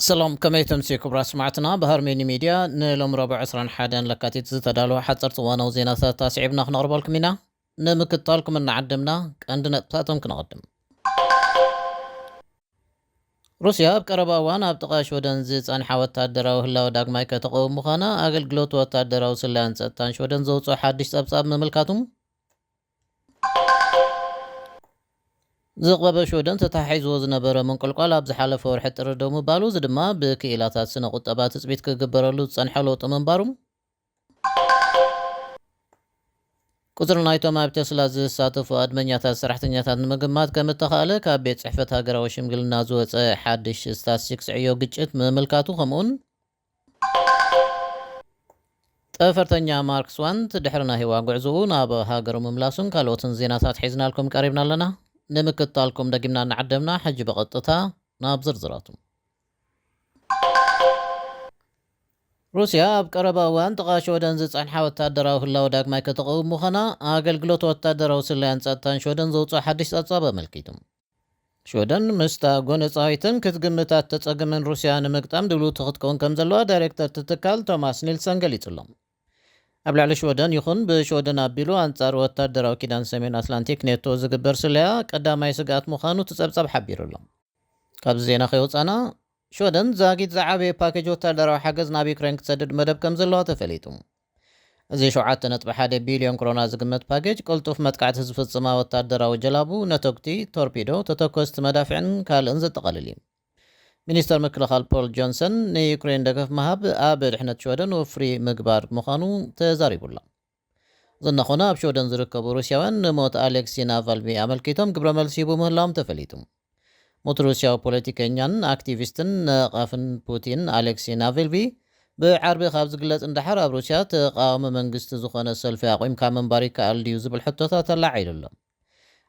ሰላም፣ ከመይ ትምሲ ክቡራት ሰማዕትና? ብሃርሜኒ ሚድያ ንሎም ረቡዕ ዕስራን ሓደን ለካቲት ዝተዳለወ ሓፀርቲ እዋናዊ ዜናታት ኣስዒብና ክነቕርበልኩም ኢና። ንምክትታልኩም እናዓደምና ቀንዲ ነጥብታቶም ክነቐድም። ሩስያ ኣብ ቀረባ እዋን ኣብ ጥቓ ሽወደን ዝጸንሓ ወታደራዊ ህላወ ዳግማይ ከተቐውም ምዃና ኣገልግሎት ወታደራዊ ስለያን ጸጥታን ሽወደን ዘውጽኦ ሓድሽ ጸብጻብ ምምልካቱ፣ ዝቕበበ ሽወደን ተታሒዝዎ ዝነበረ ምንቁልቋል ኣብ ዝሓለፈ ወርሒ ጥሪ ደው ምባሉ፣ እዚ ድማ ብክኢላታት ስነ ቁጠባ ትጽቢት ክግበረሉ ዝጸንሐ ለውጢ ምንባሩ፣ ቁጽሪ ናይቶም ኣብ ቴስላ ዝሳተፉ ኣድመኛታት ሰራሕተኛታት ንምግማት ከም እተኻእለ ካብ ቤት ጽሕፈት ሃገራዊ ሽምግልና ዝወጸ ሓድሽ ስታትስቲክስ ዕዮ ግጭት ምምልካቱ፣ ከምኡውን ጠፈርተኛ ማርክ ስዋንት ድሕሪ ናይ ህዋ ጉዕዞኡ ናብ ሃገሩ ምምላሱን ካልኦትን ዜናታት ሒዝናልኩም ቀሪብና ኣለና። ንምክትታልኩም ደጊምና እናዓደምና፣ ሕጂ ብቐጥታ ናብ ዝርዝራቱ። ሩስያ ኣብ ቀረባ እዋን ጥቓ ሽወደን ዝጸንሓ ወታደራዊ ህላወ ዳግማይ ከተቐውም ምዃና ኣገልግሎት ወታደራዊ ስለያን ጸጥታን ሽወደን ዘውጽኦ ሓድሽ ጸብጻብ ኣመልኪቱ። ሽወደን ምስታ ጎነጻዊትን ክትግምታ ተጸግምን ሩስያ ንምግጣም ድልውቲ ክትከውን ከም ዘለዋ ዳይሬክተር እቲ ትካል ቶማስ ኒልሰን ገሊጹ ኣሎ። ኣብ ልዕሊ ሽወደን ይኹን ብሽወደን ኣቢሉ ኣንጻር ወታደራዊ ኪዳን ሰሜን ኣትላንቲክ ኔቶ ዝግበር ስለያ ቀዳማይ ስግኣት ምዃኑ እቲ ጸብጻብ ሓቢሩ ኣሎ። ካብዚ ዜና ከይወጻና፣ ሽወደን ዛጊት ዝዓበየ ፓኬጅ ወታደራዊ ሓገዝ ናብ ዩክሬን ክትሰድድ መደብ ከም ዘለዋ ተፈሊጡ። እዚ ሸውዓተ ነጥቢ ሓደ ቢልዮን ክሮና ዝግመት ፓኬጅ ቅልጡፍ መጥቃዕቲ ዝፍጽማ ወታደራዊ ጀላቡ፣ ነተጉቲ፣ ቶርፒዶ፣ ተተኮስቲ መዳፍዕን ካልእን ዘጠቓልል እዩ። ሚኒስተር ምክልኻል ፖል ጆንሰን ንዩክሬን ደገፍ ምሃብ ኣብ ድሕነት ሽወደን ወፍሪ ምግባር ምዃኑ ተዛሪቡ ኣሎ። እዚ እናኾነ ኣብ ሽወደን ዝርከቡ ሩስያውያን ንሞት ኣሌክሲ ናቫልኒ ኣመልኪቶም ግብረ መልሲ ሂቡ ምህላዎም ተፈሊጡ። ሞት ሩስያዊ ፖለቲከኛን ኣክቲቪስትን ነቓፍን ፑቲን ኣሌክሲ ናቫልኒ ብዓርቢ ካብ ዝግለጽ እንዳሓር ኣብ ሩስያ ተቓዋሚ መንግስቲ ዝኾነ ሰልፊ ኣቑምካ ምንባር ይከኣል ድዩ ዝብል ሕቶታት ኣላዒሉ ኣሎ።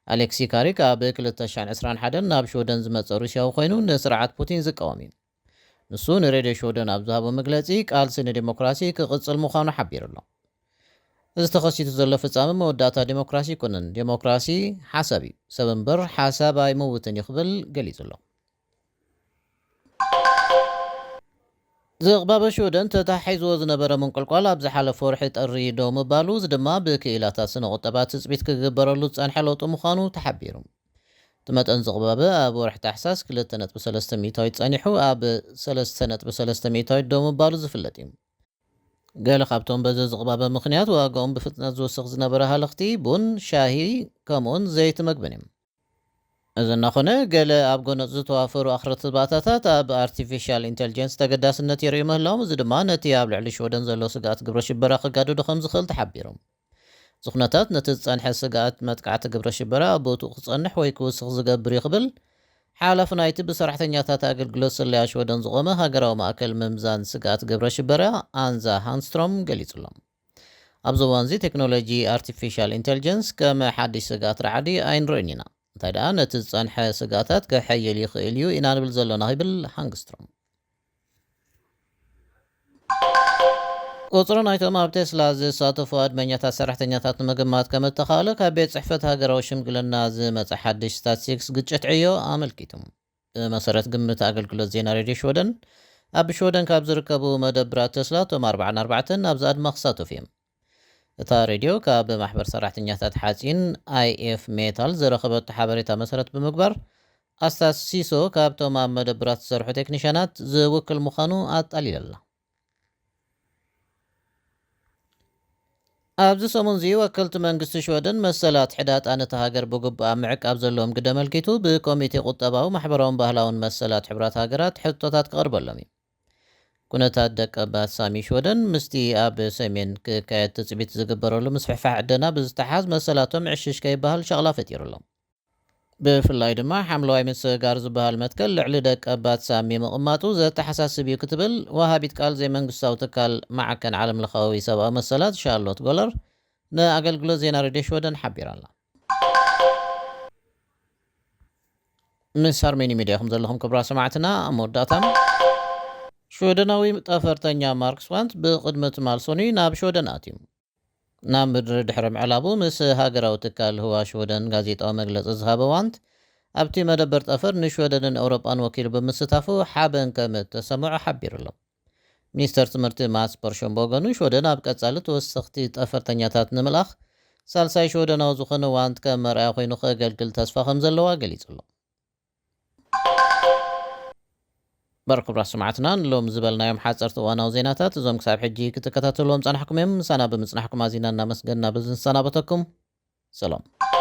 ኣሌክሲ ካሪክ ኣብ ክልተ ሽሕን ዕስራን ሓደን ናብ ሽወደን ዝመጸ ሩስያዊ ኮይኑ ንስርዓት ፑቲን ዝቃወም እዩ። ንሱ ንሬድዮ ሽወደን ኣብ ዝሃቦ መግለጺ ቃልሲ ንዲሞክራሲ ክቕጽል ምዃኑ ሓቢሩ ኣሎ። እዚ ተኸሲቱ ዘሎ ፍጻመ መወዳእታ ዲሞክራሲ ኣይኮነን፣ ዲሞክራሲ ሓሳብ እዩ፣ ሰብ እምበር ሓሳብ ኣይመውትን እዩ ክብል ገሊጹ ኣሎ። ዝቕባበ ሽወደን ተታሒዝዎ ዝነበረ ምንቁልቋል ኣብ ዝሓለፈ ወርሒ ጥሪ ደው ምባሉ፣ እዚ ድማ ብክኢላታት ስነ ቁጠባ ትጽቢት ክግበረሉ ዝጸንሐ ለውጢ ምዃኑ ተሓቢሩ። እቲ መጠን ዝቕባበ ኣብ ወርሒ ታሕሳስ ክልተ ነጥቢ ሰለስተ ሚእታዊት ጸኒሑ ኣብ ሰለስተ ነጥቢ ሰለስተ ሚእታዊት ደው ምባሉ ዝፍለጥ እዩ። ገለ ካብቶም በዚ ዝቕባበ ምኽንያት ዋጋኦም ብፍጥነት ዝውስኽ ዝነበረ ሃለኽቲ፣ ቡን፣ ሻሂ፣ ከምኡውን ዘይቲ መግብን እዮም። እዚ እናኾነ፣ ገለ ኣብ ጎነጽ ዝተዋፈሩ ኣኽረርቲ ባእታታት ኣብ ኣርቲፊሻል ኢንተልጀንስ ተገዳስነት የርእዩ ምህላዎም፣ እዚ ድማ ነቲ ኣብ ልዕሊ ሽወደን ዘሎ ስግኣት ግብረ ሽበራ ከጋድዶ ከም ዝኽእል ተሓቢሩ። እዚ ኩነታት ነቲ ዝጸንሐ ስግኣት መጥቃዕቲ ግብረ ሽበራ ኣብ ቦትኡ ክጸንሕ ወይ ክውስኽ ዝገብር እዩ ክብል ሓላፊ ናይቲ ብሰራሕተኛታት ኣገልግሎት ስለያ ሽወደን ዝቖመ ሃገራዊ ማእከል ምምዛን ስግኣት ግብረ ሽበራ ኣንዛ ሃንስትሮም ገሊጹ ኣሎ። ኣብዚ እዋንዚ ቴክኖሎጂ ኣርቲፊሻል ኢንተልጀንስ ከም ሓድሽ ስግኣት ራዕዲ ኣይንርእን ኢና። እንታይ ደኣ ነቲ ዝጸንሐ ስግኣታት ከሐይል ይኽእል እዩ ኢና ንብል ዘሎና ይብል ሃንግስትሮም። ቁጽሪ ናይቶም ኣብ ቴስላ ዝሳተፉ ኣድመኛታት ሰራሕተኛታት ንምግማት ከም እተኻእለ ካብ ቤት ጽሕፈት ሃገራዊ ሽምግልና ዝመጸ ሓድሽ ስታትስቲክስ ግጭት ዕዮ ኣመልኪቱ። ብመሰረት ግምት ኣገልግሎት ዜና ሬድዮ ሽወደን፣ ኣብ ሽወደን ካብ ዝርከቡ መደብራት ቴስላ እቶም ኣርባዓን ኣርባዕተን ኣብዚ ኣድማ ክሳተፉ እዮም። እታ ሬድዮ ካብ ማሕበር ሰራሕተኛታት ሓጺን ኣይኤፍ ሜታል ዝረኸበቶ ሓበሬታ መሰረት ብምግባር፣ ኣስታስ ሲሶ ካብቶም ኣብ መደብራት ዝሰርሑ ቴክኒሻናት ዝውክል ምዃኑ ኣጣሊላ ኣላ። ኣብዚ ሰሙን እዚ ወከልቲ መንግስቲ ሽወደን መሰላት ሕዳጣ ነታ ሃገር ብግቡእ ኣብ ምዕቃብ ዘለዎም ግደ ኣመልኪቱ ብኮሚቴ ቁጠባዊ፣ ማሕበራውን ባህላውን መሰላት ሕቡራት ሃገራት ሕቶታት ክቐርበሎም እዩ። ኩነታት ደቀባት ሳሚ ሽወደን ምስቲ ኣብ ሰሜን ክካየድ ትጽቢት ዝግበረሉ ምስፍሕፋሕ ዕደና ብዝተሓዝ መሰላቶም ዕሽሽ ከይበሃል ሻቕላ ፈጢሩ ኣሎ። ብፍላይ ድማ ሓምለዋይ ምስግጋር ዝበሃል መትከል ልዕሊ ደቀባት ሳሚ ምቕማጡ ዘተሓሳስብ እዩ ክትብል ወሃቢት ቃል ዘይመንግስታዊ ትካል ማዕከን ዓለምለኻዊ ሰብኣዊ መሰላት ሻርሎት ጎለር ንኣገልግሎት ዜና ሬድዮ ሽወደን ሓቢራ ኣላ። ምስ ሃርሜኒ ሚድያ ኢኹም ዘለኹም ክቡራት ሰማዕትና። ኣብ መወዳእታ ሽወደናዊ ጠፈርተኛ ማርክ ስዋንት ብቕድሚ ትማል ሰኑይ ናብ ሽወደን ኣትዩ። ናብ ምድሪ ድሕሪ ምዕላቡ ምስ ሃገራዊ ትካል ህዋ ሽወደን ጋዜጣዊ መግለጺ ዝሃበ ዋንት፣ ኣብቲ መደበር ጠፈር ንሽወደንን ኤውሮጳን ወኪሉ ብምስታፉ ሓበን ከም እተሰምዖ ሓቢሩ ኣሎ። ሚኒስተር ትምህርቲ ማትስ ፐርሾም ብወገኑ፣ ሽወደን ኣብ ቀጻሊ ተወሰኽቲ ጠፈርተኛታት ንምልኣኽ ሳልሳይ ሽወደናዊ ዝኾነ ዋንት ከም መርኣያ ኮይኑ ከገልግል ተስፋ ከም ዘለዋ ገሊጹ ኣሎ። በርኩብራ ስማዕትና ንሎም ዝበልናዮም ሓጸርቲ እዋናዊ ዜናታት እዞም ክሳብ ሕጂ ክትከታተልዎም ጸናሕኩም እዮም። ምሳና ብምጽናሕኩም ኣዚና እናመስገንና በዚ ንሰናበተኩም። ሰላም።